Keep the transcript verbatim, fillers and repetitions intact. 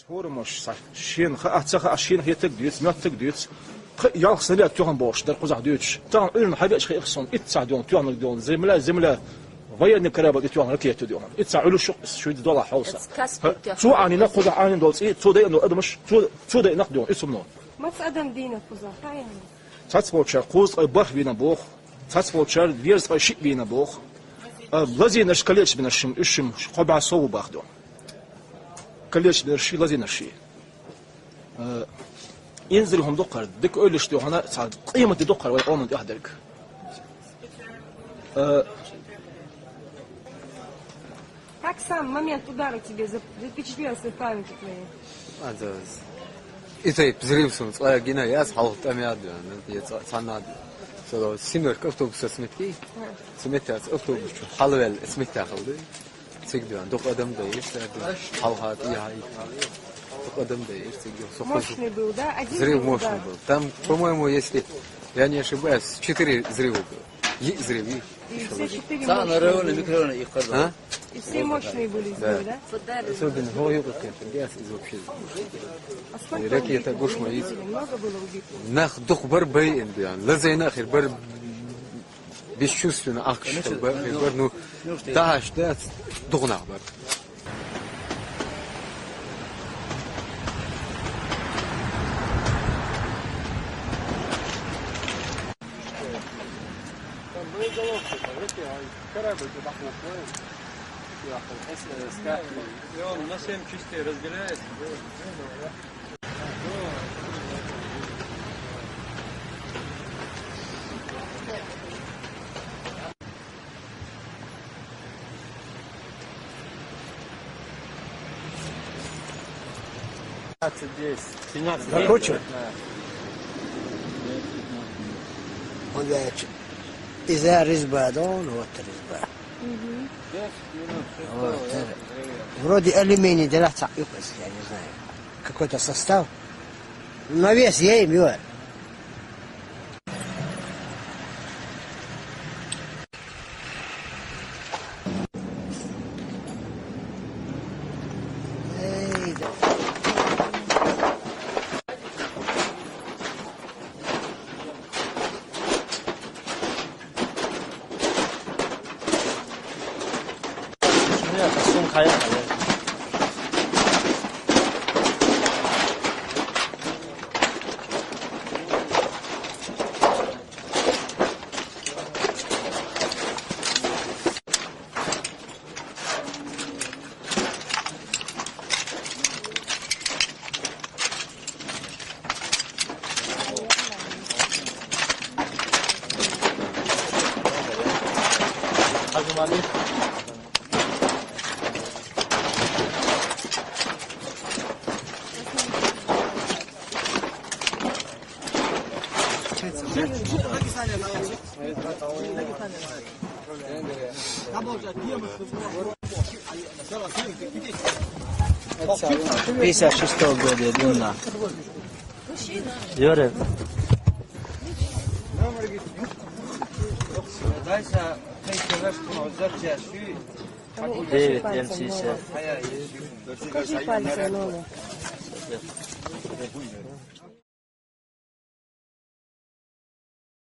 ХӀорамаш, са-, шена хаа, ца хаа, шена хетаг дуьйцу, моьттаг дуьйцу. Кхы а ялх снаряд тоьхна бохуш дара кхузахь дуьйцуш. Тахана Ӏуьйранна хьабеача хиира суна, итт сахь доьхна, тоьхнарг доьхна, земля, земля, военный корабль и тоьхна, ракета доьхна. Итт сахь Ӏуьллуш ю-кх, шуьйца долахь хьовса. Цо Ӏанийна кхузахь, Ӏанийна долу цӀий, цо дайина долу адамаш, цо, цо дайина доьхна, и сумно. Маца адам дийна кхузахь, хьан яхьа? Цхьацца волчара кхузткъе бархӀ вийна боху, цхьацца волчара дезткъе шиъ вийна боху. А, лазийнарш, калечбинарш шим, уьш шим кхо бӀе сов бу бах ду. Калечбинарш ши, лазийнарш ши. А, инзаре хӀума дукхара, дика ойлуш ду хьуна, цхьа къемат де дукхара вай къоман тӀехь дерг. А, Как сам момент удара тебе зап-, запечатлелся в памяти твоей? Ада, и тайп взрыв сун, цкъа гина яц, хьалха тӀам яд, я цхьа над. Со синверк автобуса сметки, сметта автобус чу, хьалвел сметта халды. Циг дуан, дукха адам да, есть, хьалха тӀе яхьа, дукха адам да, есть, циг дуан. Со хожу. Мощный был, да? Один взрыв был, мощный да. Был. Там, по-моему, если я не ошибаюсь, четыре взрыва было. Йиъ взрыв, йиъ. И все четыре мощные были. Цхьаъ районы, микрорайоны иккхар. А? И все мощные были взрывы, да? Да. Особенно хӀо юкъа кхетта, газ из вообще. А сколько убитых? Ракета гуш ма йиц. Много было убитых? Нах дукха бар байина бен. Лазийна а хир бар, бесчувственно ахкаш хир бар, хир бар, ну, дахьаш дац, дукха нах бар. Там боеголовки, там эти, а, корабль туда хлопнул. И он на семь частей разделяется. Семнадцать, десять. Семнадцать. Закончил? Да. Он говорит, из-за резьба, да, он вот резьба. Мгм. Десять минут шестого. Вот, я э, взрываю. Вроде алюминий, да, так, я не знаю. Какой-то состав. Навес я им, Юра. Пятьдесят шестого года я думаю. Юра. Девять М шестьдесят. Покажи пальцем, Оля.